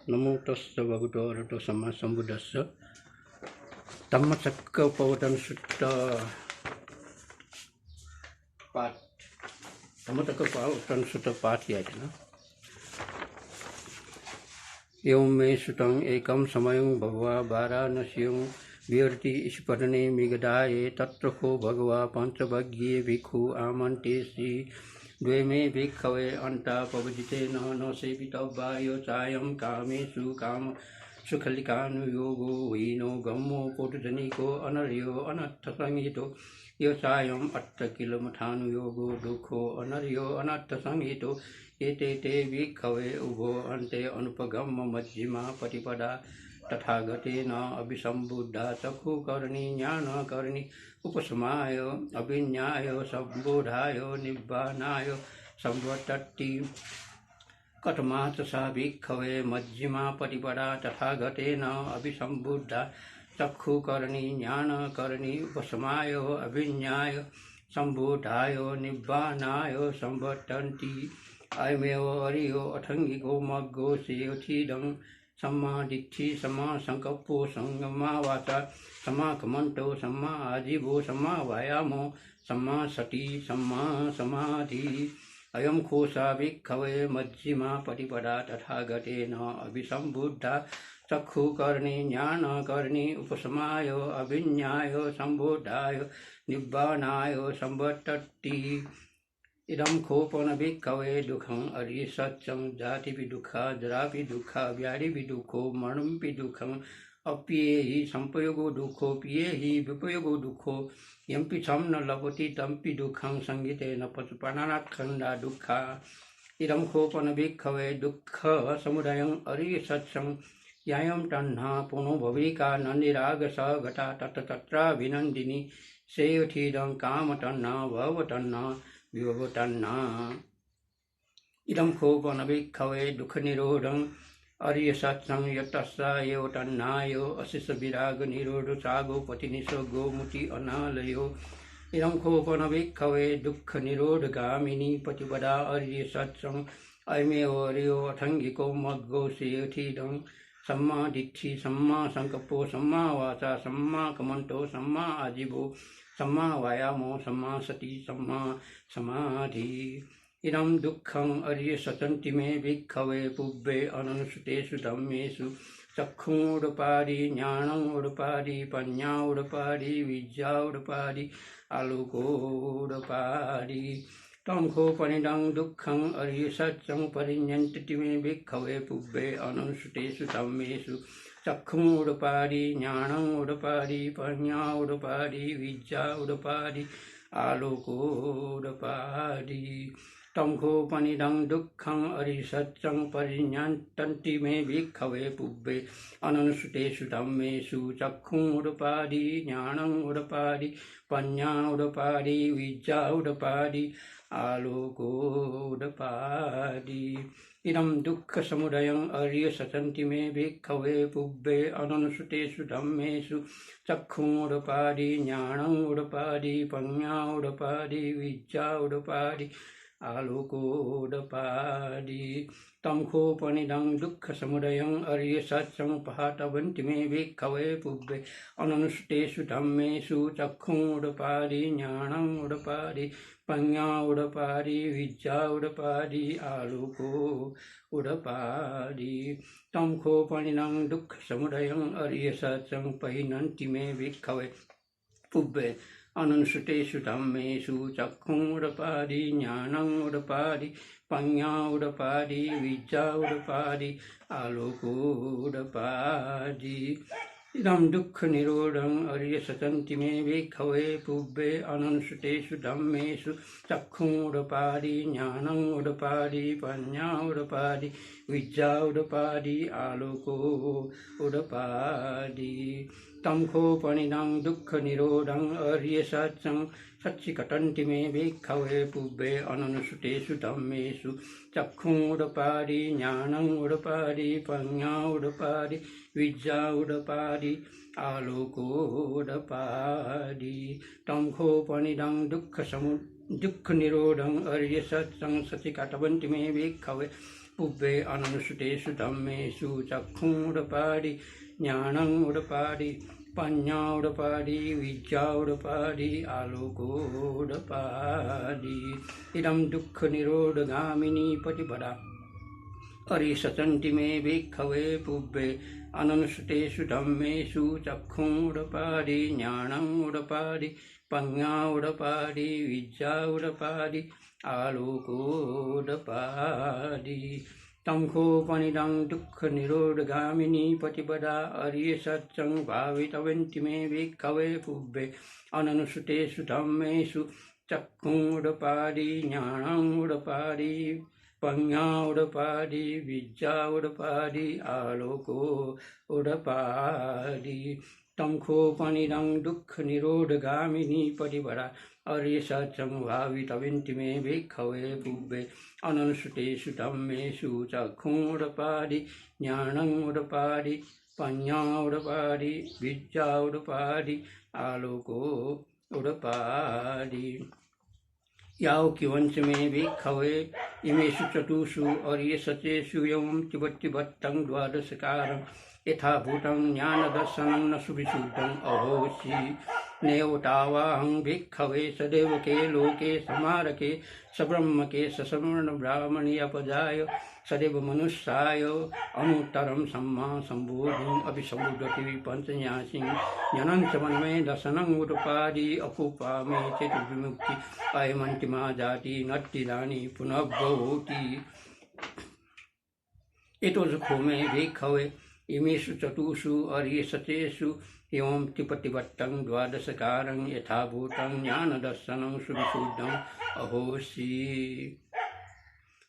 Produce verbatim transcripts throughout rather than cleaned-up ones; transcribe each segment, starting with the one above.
Namo tassa bhagavato arahato sammāsambuddhassa. Dhammacakkapavattana sutta pāt- Dhammacakkapavattana sutta pāṭhiyā. Evaṃ me sutaṃ ekaṃ samayaṃ bhagavā bārāṇasiyaṃ viharati isipatane migadāye. Tatra kho bhagavā pañcavaggiye bhikkhū āmantesi. Dveme bhikkhave antā pavajjitena na sevitabbā. Yo cāyaṃ kāmesu kāmasukhallikānuyogo hīno gammo pothujjaniko anaryo anatthasañhito, yo cāyaṃ attakilamathānuyogo dukkho anaryo anatthasañhito, ete te bhikkhave ubho ante anupagamma majjhimā paṭipadā tathāgatena abhisambuddhā cakkhukaraṇī ñāṇakaraṇī upasamāya abhiññāya sambodhāya nibbānāya saṃvattati. Katamā ca sā bhikkhave majjhimā paṭipadā tathāgatena abhisambuddhā cakkhukaraṇī ñāṇakaraṇī upasamāya abhiññāya sambodhāya nibbānāya saṃvattanti? Ayameva ariyo aṭṭhaṅgiko maggo, seyyathīdaṃ: sammādiṭṭhi sammāsaṅkappo sammāvācā sammākammanto sammāājīvo sammāvāyāmo sammāsati sammāsamādhi. Ayaṃ kho sā bhikkhave majjhimā paṭipadā tathāgatena abhisambuddhā cakkhukaraṇī ñāṇakaraṇī upasamāya abhiññāya sambodhāya nibbānāya saṃvattati. Idam kho pana bhikkhave dukkhaṃ ariyasaccaṃ: jātipi dukkhā jarāpi dukkhā byādhipi dukkho maraṇampi dukkhaṃ, appiyehi sampayogo dukkho piyehi vippayogo dukkho, yampi taṃ na labhati tampi dukkhaṃ, saṅkhittena pañca upadanānakkhandhā dukkhā. Idam kho pana bhikkhave dukkhasamudayaṃ ariyasaccaṃ: yāyaṃ taṇhā ponobbhavikā nandirāgasahagatā tatra tatrābhinandinī, seyyathīdaṃ: kāmataṇhā bhavataṇhā bhayābhavataṇhā. Idam kho pana bhikkhave dukkhanirodhaṃ ariyasaccaṃ: yatasāyeva taṇhāya asesavirāganirodho sāgo paṭinissaggo mutti anālayo. Idam kho pana bhikkhave dukkhanirodhagāminī paṭipadā ariyasaccaṃ: ayameva ariyo aṭṭhaṅgiko maggo, seyyathīdaṃ: sammādiṭṭhi sammāsaṅkappo sammāvācā sammākammanto sammāājīvo sammāvāyāmo sammāsati sammāsamādhi. Idam dukkhaṃ ariyasaccanti me bhikkhave pubbe ananussutesu dhammesu cakkhuṃ udapādi ñāṇaṃ udapādi paññā udapādi vijjā udapādi āloko udapādi. Tam kho panidaṃ dukkhaṃ ariyasaccaṃ pariññātanti me bhikkhave pubbe ananussutesu dhammesu cakkhuṃ udapādi ñāṇaṃ udapādi paññā udapādi vijjā udapādi āloko udapādi. Tam kho panidaṃ dukkhaṃ ariyasaccaṃ pariññātanti me bhikkhave pubbe ananussutesu dhammesu cakkhuṃ udapādi ñāṇaṃ udapādi paññā udapādi vijjā udapādi āloko udapādi. Idam dukkhasamudayaṃ ariyasaccanti me bhikkhave pubbe ananussutesu dhammesu cakkhuṃ udapādi ñāṇaṃ udapādi paññā udapādi vijjā udapādi āloko udapādi. Tam kho panidaṃ dukkhasamudayaṃ ariyasaccaṃ pahātabbanti me bhikkhave pubbe ananussutesu dhammesu cakkhuṃ udapādi ñāṇaṃ udapādi paññā udapādi vijjā udapādi āloko udapādi. Tam kho panidaṃ dukkhasamudayaṃ ariyasaccaṃ pahiṇanti me bhikkhave pubbe ananussutesu dhammesu cakkhuṃ udapādi ñāṇaṃ udapādi paññā udapādi vijjā udapādi āloko udapādi. Idam dukkhanirodhaṃ ariyasaccanti me bhikkhave pubbe ananussutesu dhammesu cakkhuṃ udapādi ñāṇaṃ udapādi paññā udapādi vijjā udapādi āloko udapādi. Tam kho panidaṃ dukkhanirodhaṃ ariyasaccaṃ sacchikatanti me bhikkhave pubbe ananussutesu dhammesu cakkhuṃ udapādi ñāṇaṃ udapādi paññā udapādi vijjā udapādi āloko udapādi. Tam kho panidaṃ dukkhasamu- dukkhanirodhaṃ ariyasaccaṃ sacchikatabbanti me bhikkhave pubbe ananussutesu dhammesu cakkhuṃ udapādi, ñāṇaṃ udapādi, paññā udapādi, vijjā udapādi, āloko udapādi. Idaṃ dukkhanirodhagāminī paṭipadā ariyasaccanti me bhikkhave pubbe ananussutesu dhammesu cakkhuṃ udapādi, ñāṇaṃ udapādi, paññā udapādi, vijjā udapādi, āloko udapādi. Taṃ kho panidaṃ dukkhanirodhagāminī paṭipadā ariyasaccaṃ bhāvitaven'ti me bhikkhave pubbe ananussutesu dhammesu cakkhuṃ udapādi, ñāṇaṃ udapādi, paññā udapādi, vijjā udapādi, āloko udapādi. Taṃ kho panidaṃ dukkhanirodhagāminī paṭipadā ariyasaccaṃ bhāvitaven'ti me bhikkhave pubbe ananussutesu dhammesu cakkhuṃ udapādi, ñāṇaṃ udapādi, paññā udapādi, vijjā udapādi, āloko udapādi. Yāvakīvañca me bhikkhave imesu catūsu ariyasaccesu evamtipaṭipattaṃ dvādasakāraṃ yathābhūtaṃ ñāṇadassanaṃ na suvisuddhaṃ ahosi. Neva tāvāhaṃ bhikkhave sadevake loke samārake sabrahmake sassamaṇabrāhmaṇiyapajjāya sadevamanussāya anuttaraṃ sammāsambodhiṃ abhisambuddhoti pañcaññāsiṃ ñāṇañca pana me dassanaṃ udapādi akuppā me cetovimukti ayamantimā jāti natthidāni punabbhavoti. Etocakkhumē bhikkhave imesu catūsu ariyasaccesu evamtipaṭipattaṃ dvādasakāraṃ yathābhūtaṃ ñāṇadassanaṃ suvisuddhaṃ ahosi.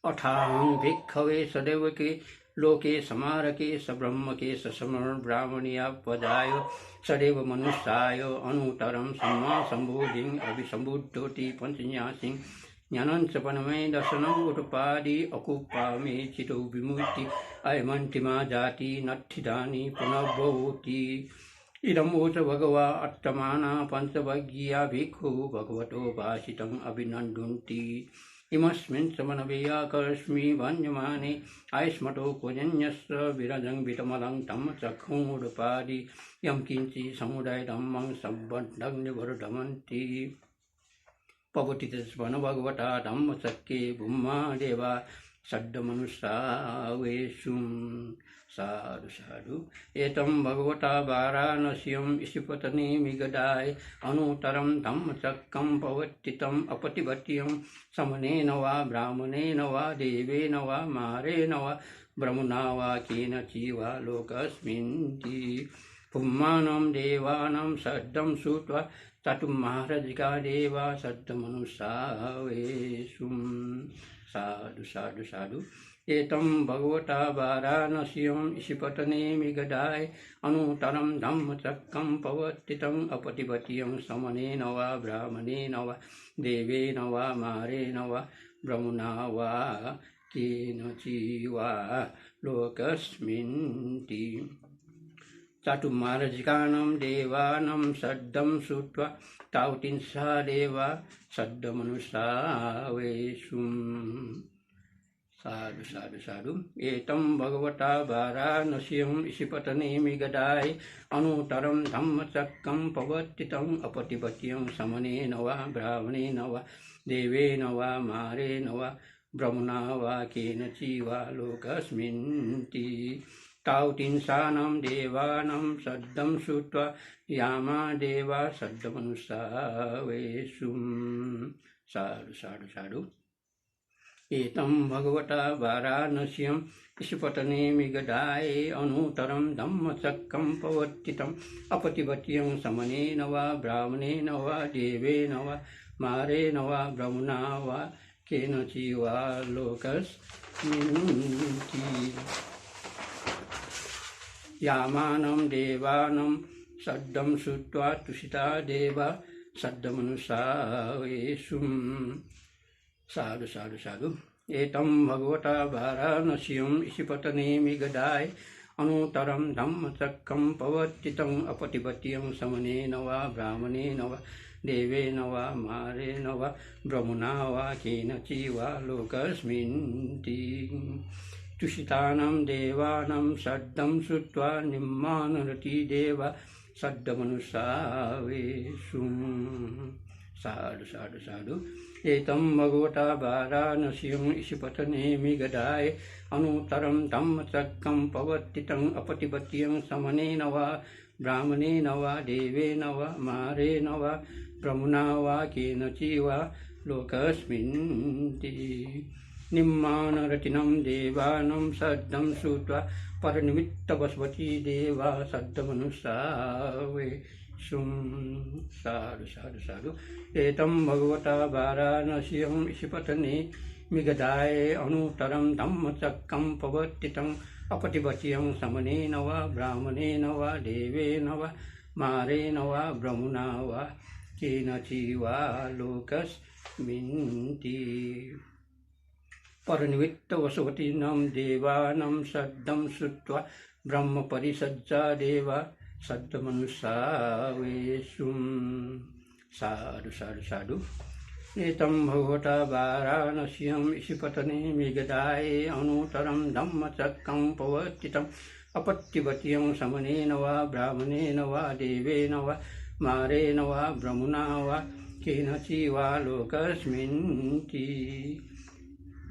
Athāhaṃ bhikkhave sadevake loke samārake sabrahmake sassamaṇabrāhmaṇiyapajjāya sadevamanussāya anuttaraṃ sammāsambodhiṃ abhisambuddhoti pañcaññāsiṃ ñāṇañca pana me dassanaṃ udapādi akuppā me cetovimukti ayamantimā jāti natthidāni punabbhavoti. Idaṃ voca bhagavā. Attamanā pañcavaggiyā bhikkhū bhagavato bhāsitaṃ abhinandunti. Imasmiñca pana veyyākasmiṃ bhaññamāne āyasmato koṇḍaññassa virajaṃ vītamalaṃ dhammacakkhuṃ udapādi yaṅkiñci samudayadhammaṃ sabbantaṃ nivardhamanti. Pavattita pana bhagavatā dhammacakke bhummā devā saddamanussāvesuṃ. Sādhu sādhu. Etaṃ bhagavatā bārāṇasiyaṃ isipatane migadāye anuttaraṃ dhammacakkaṃ pavattitaṃ appaṭivattiyaṃ samaṇena vā brāhmaṇena vā devena vā mārena vā brahmunā vā kenaci vā lokasminti. Bhummānaṃ devānaṃ saddaṃ sutvā cātummahārājikā devā saddamanussāvesuṃ. Sādhu sādhu sādhu. Etaṃ bhagavatā bārāṇasiyaṃ isipatane migadāye anuttaraṃ dhammacakkaṃ pavattitaṃ appaṭivattiyaṃ samaṇena vā brāhmaṇena vā devena vā mārena vā brahmunā vā kenaci vā lokasminti. Cātummahārājikānaṃ devānaṃ saddaṃ sutvā tāvatiṃsā devā saddamanussāvesuṃ. Sādhu sādhu sādhu. Etaṃ bhagavatā bārāṇasiyaṃ isipatane migadāye anuttaraṃ dhammacakkaṃ pavattitaṃ appaṭivattiyaṃ samaṇena vā brāhmaṇena vā devena vā mārena vā brahmunā vā kenaci vā lokasminti. Tāvatiṃsānaṃ devānaṃ saddaṃ sutvā yāmā devā saddamanussāvesuṃ. Sādhu sādhu sādhu. Etaṃ bhagavatā bārāṇasiyaṃ isipatane migadāye anuttaraṃ dhammacakkaṃ pavattitaṃ appaṭivattiyaṃ samaṇena vā brāhmaṇena vā devena vā mārena vā brahmunā vā kenaci vā lokasminti. Yāmānaṃ devānaṃ saddaṃ sutvā tusitā devā saddamanussāvesuṃ. Sādhu sādhu sādhu. Etaṃ bhagavatā bārāṇasiyaṃ isipatane migadāye anuttaraṃ dhammacakkaṃ pavattitaṃ appaṭivattiyaṃ samaṇena vā brāhmaṇena vā devena vā mārena vā brahmunā vā kenaci vā lokasminti. Tusitānaṃ devānaṃ saddaṃ sutvā nimmānaratī devā saddamanussāvesuṃ. Sādhu, sādhu, sādhu. Etaṃ bhagavatā Bārāṇasiyaṃ Isipatane Migadāye anuttaraṃ dhammacakkaṃ pavattitaṃ appaṭivattiyaṃ samaṇena vā brāhmaṇena vā devena vā mārena vā brahmunā vā kenaci vā lokasminti. Nimmānaratīnaṃ devānaṃ saddaṃ sutvā paranimittavasavattī devā saddamanussāvesuṃ. Sādhu, sādhu, sādhu. Etaṃ bhagavatā Bārāṇasiyaṃ Isipatane Migadāye anuttaraṃ dhammacakkaṃ pavattitaṃ appaṭivattiyaṃ samaṇena vā brāhmaṇena vā devena vā mārena vā brahmunā vā kenaci vā lokasminti. Paranimittavasavattīnaṃ devānaṃ saddaṃ sutvā brahmaparisajjā devā saddamanussāvesuṃ. Sādhu, sādhu, sādhu. Etaṃ bhagavatā Bārāṇasiyaṃ Isipatane Migadāye anuttaraṃ dhammacakkaṃ pavattitaṃ appaṭivattiyaṃ samaṇena vā brāhmaṇena vā devena vā mārena vā brahmunā vā kenaci vā lokasminti.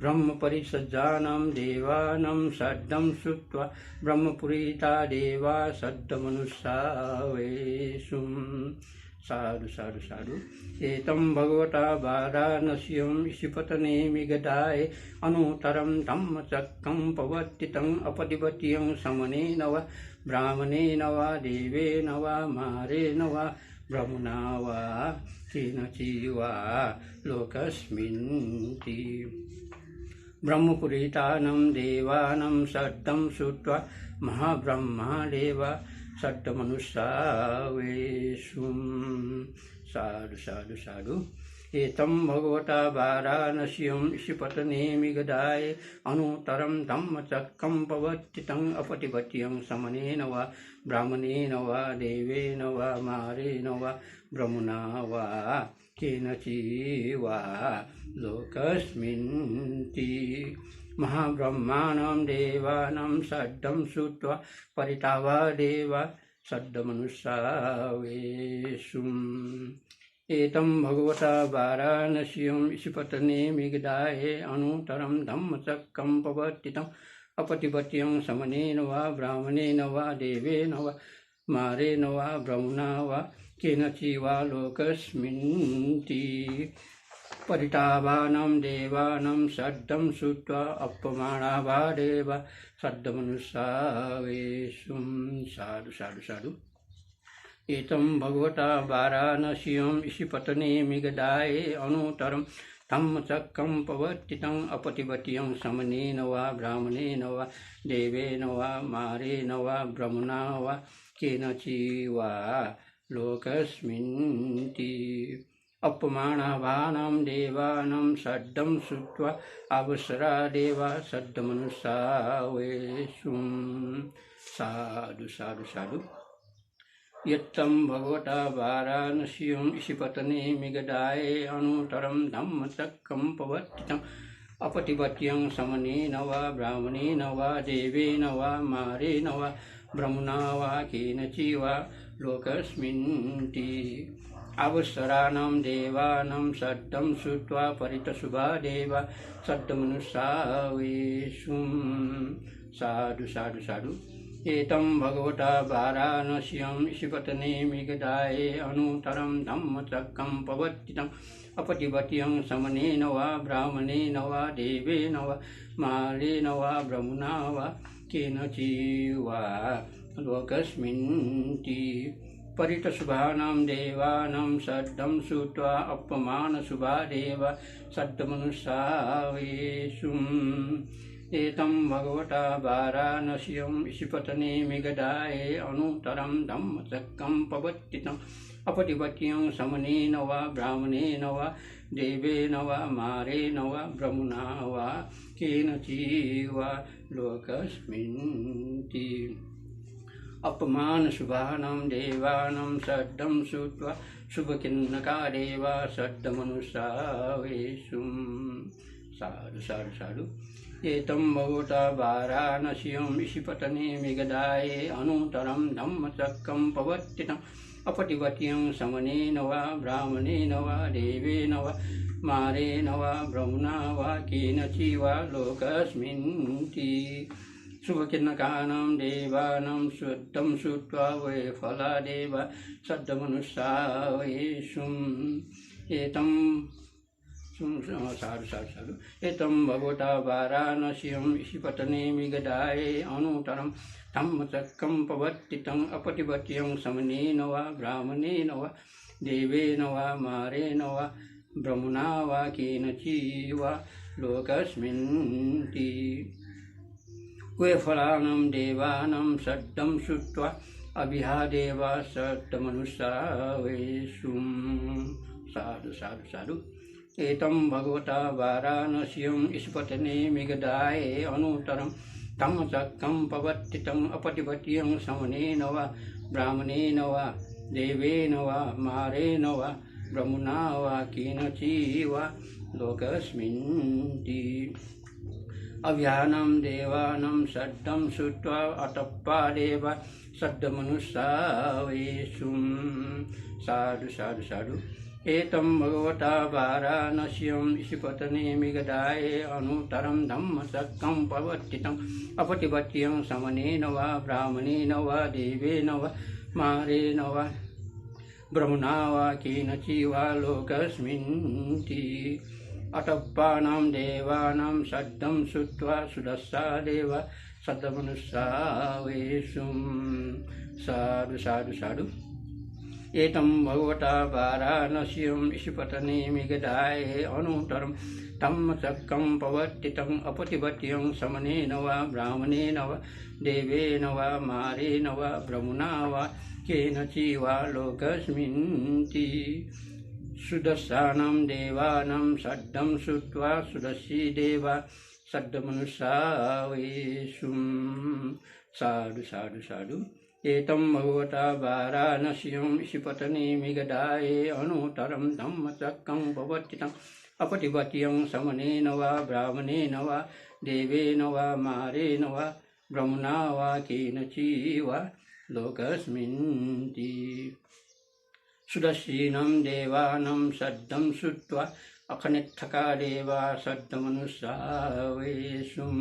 Brahmaparisajjānaṃ devānaṃ saddaṃ sutvā brahmapūjitā devā saddamanussāvesuṃ. Sādhu, sādhu, sādhu. Etaṃ bhagavatā Bārāṇasiyaṃ Isipatane Migadāye anuttaraṃ dhammacakkaṃ pavattitaṃ appaṭivattiyaṃ samaṇena vā brāhmaṇena vā devena vā mārena vā brahmunā vā kenaci vā lokasminti. Brahmapūjitānaṃ devānaṃ saddaṃ sutvā mahābrahmā devā saddamanussāvesuṃ. Sādhu, sādhu, sādhu. Etaṃ bhagavatā Bārāṇasiyaṃ Isipatane Migadāye anuttaraṃ dhammacakkaṃ pavattitaṃ appaṭivattiyaṃ samaṇena vā brāhmaṇena vā devena vā mārena vā brahmunā vā kenaci vā lokasminti. Mahābrahmānaṃ devānaṃ saddaṃ sutvā parittāvā devā saddamanussāvesuṃ. Etaṃ bhagavatā Bārāṇasiyaṃ Isipatane Migadāye anuttaraṃ dhammacakkaṃ pavattitaṃ appaṭivattiyaṃ samaṇena vā brāhmaṇena vā devena vā mārena vā brahmunā vā kenaci vā lokasminti. Parittāvānaṃ devānaṃ saddaṃ sutvā appamāṇābhā devā saddamanussāvesuṃ. Sādhu, sādhu, sādhu. Etaṃ bhagavatā Bārāṇasiyaṃ Isipatane Migadāye anuttaraṃ dhammacakkaṃ pavattitaṃ appaṭivattiyaṃ samaṇena vā brāhmaṇena vā devena vā mārena vā brahmunā vā kenaci vā lokasminti. Appamāṇābhānaṃ devānaṃ saddaṃ sutvā ābhassarā devā saddamanussāvesuṃ. Sādhu, sādhu, sādhu. Etaṃ bhagavatā Bārāṇasiyaṃ Isipatane Migadāye anuttaraṃ dhammacakkaṃ pavattitaṃ appaṭivattiyaṃ samaṇena vā brāhmaṇena vā devena vā mārena vā brahmunā vā kenaci vā lokasminti. Ābhassarānaṃ devānaṃ saddaṃ sutvā parittasubhā devā saddamanussāvesuṃ. Sādhu, sādhu, sādhu. Etaṃ bhagavatā Bārāṇasiyaṃ Isipatane Migadāye anuttaraṃ dhammacakkaṃ pavattitaṃ appaṭivattiyaṃ samaṇena vā brāhmaṇena vā devena vā mārena vā brahmunā vā kenaci vā lokasminti. Parittasubhānaṃ devānaṃ saddaṃ sutvā appamāṇasubhā devā saddamanussāvesuṃ. Etaṃ bhagavatā Bārāṇasiyaṃ Isipatane Migadāye anuttaraṃ dhammacakkaṃ pavattitaṃ appaṭivattiyaṃ samaṇena vā brāhmaṇena vā devena vā mārena vā brahmunā vā kenaci vā lokasminti. Appamāṇasubhānaṃ devānaṃ saddaṃ sutvā subhakiṇhakā devā saddamanussāvesuṃ. Sādhu, sādhu, sādhu. Etam bhagavatā Bārāṇasiyaṃ Isipatane Migadāye anuttaraṃ dhammacakkaṃ pavattitaṃ appaṭivattiyaṃ samaṇena vā brāhmaṇena vā devena vā mārena vā brahmunā vā kenaci vā lokasminti. Suvakinakānaṃ devānaṃ saddaṃ sutvā veṭhulā devā saddamanussāvesuṃ. Etam, sum-, sādhu, sādhu, sādhu. Etam bhagavatā Bārāṇasiyaṃ Isipatane Migadāye anuttaraṃ dhammacakkaṃ pavattitaṃ appaṭivattiyaṃ samaṇena vā brāhmaṇena vā devena vā mārena vā brahmunā vā kenaci vā lokasminti. Veṭhulānaṃ devānaṃ saddaṃ sutvā avihā devā saddamanussāvesuṃ. Sādhu, sādhu, sādhu. Etam bhagavatā Bārāṇasiyaṃ Isipatane Migadāye anuttaraṃ dhammacakkaṃ pavattitaṃ appaṭivattiyaṃ samaṇena vā brāhmaṇena vā devena vā mārena vā brahmunā vā kenaci vā lokasminti. Avihānaṃ devānaṃ saddaṃ sutvā atappā devā saddamanussāvesuṃ. Sādhu, sādhu, sādhu. Etam bhagavatā Bārāṇasiyaṃ Isipatane Migadāye anuttaraṃ dhammacakkaṃ pavattitaṃ appaṭivattiyaṃ samaṇena vā brāhmaṇena vā devena vā mārena vā brahmunā vā kenaci vā lokasminti. Atappānaṃ devānaṃ saddaṃ sutvā sudassā devā saddamanussāvesuṃ. Sādhu, sādhu, sādhu. Etam bhagavatā Bārāṇasiyaṃ Isipatane Migadāye anuttaraṃ dhammacakkaṃ pavattitaṃ appaṭivattiyaṃ samaṇena vā brāhmaṇena vā devena vā mārena vā brahmunā vā kenaci vā lokasminti. Sudassānaṃ devānaṃ saddaṃ sutvā sudassī devā saddamanussāvesuṃ. Sādhu, sādhu, sādhu. Etam bhagavatā Bārāṇasiyaṃ Isipatane Migadāye anuttaraṃ dhammacakkaṃ pavattitaṃ appaṭivattiyaṃ samaṇena vā brāhmaṇena vā devena vā mārena vā brahmunā vā kenaci vā lokasminti. Sudassīnaṃ devānaṃ saddaṃ sutvā akaniṭṭhakā devā saddamanussāvesuṃ.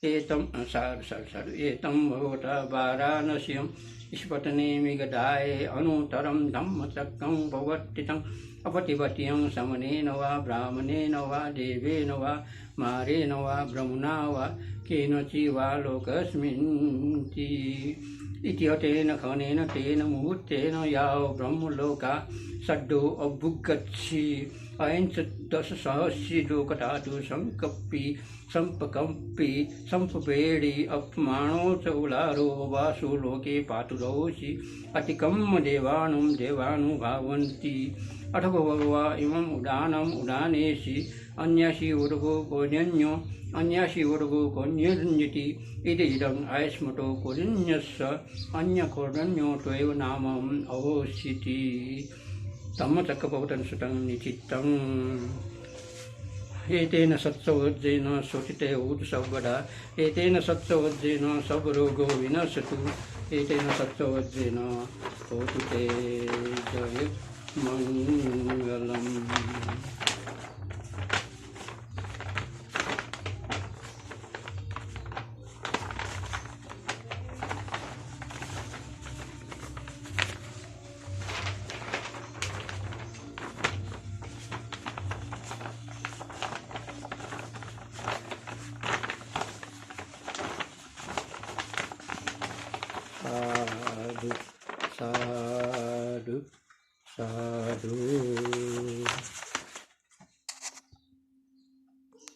Etam, sādhu, sādhu, sādhu. Etam bhagavatā Bārāṇasiyaṃ Isipatane Migadāye anuttaraṃ dhammacakkaṃ pavattitaṃ appaṭivattiyaṃ samaṇena vā brāhmaṇena vā devena vā mārena vā brahmunā vā kenaci vā lokasminti. Itiha tena khaṇena tena muhuttena yāva brahmalokā saddo abbhuggacchi. Ayañca dasasahassī lokadhātu saṅkappī sampakampi sampavedī. Appamāṇo ca uḷāro avāso loke pāturahosi. Atikamma devānaṃ devānubhāvanti. Atha kho bhagavā imaṃ udānaṃ udānesi: Aññāsi vata bho koṇḍañño, aññāsi vata bho koṇḍaññeti. Iti idaṃ āyasmato koṇḍaññassa aññākoṇḍañño tveva nāmaṃ ahosīti. Dhammacakkappavattanasutaṃ niṭṭhitaṃ. Etena saccavajjena sotthi te hotu sabbadā. Etena saccavajjena sabbarogo vinassatu. Etena saccavajjena hotu te jayamaṅgalaṃ. Sādhu, sādhu, sādhu.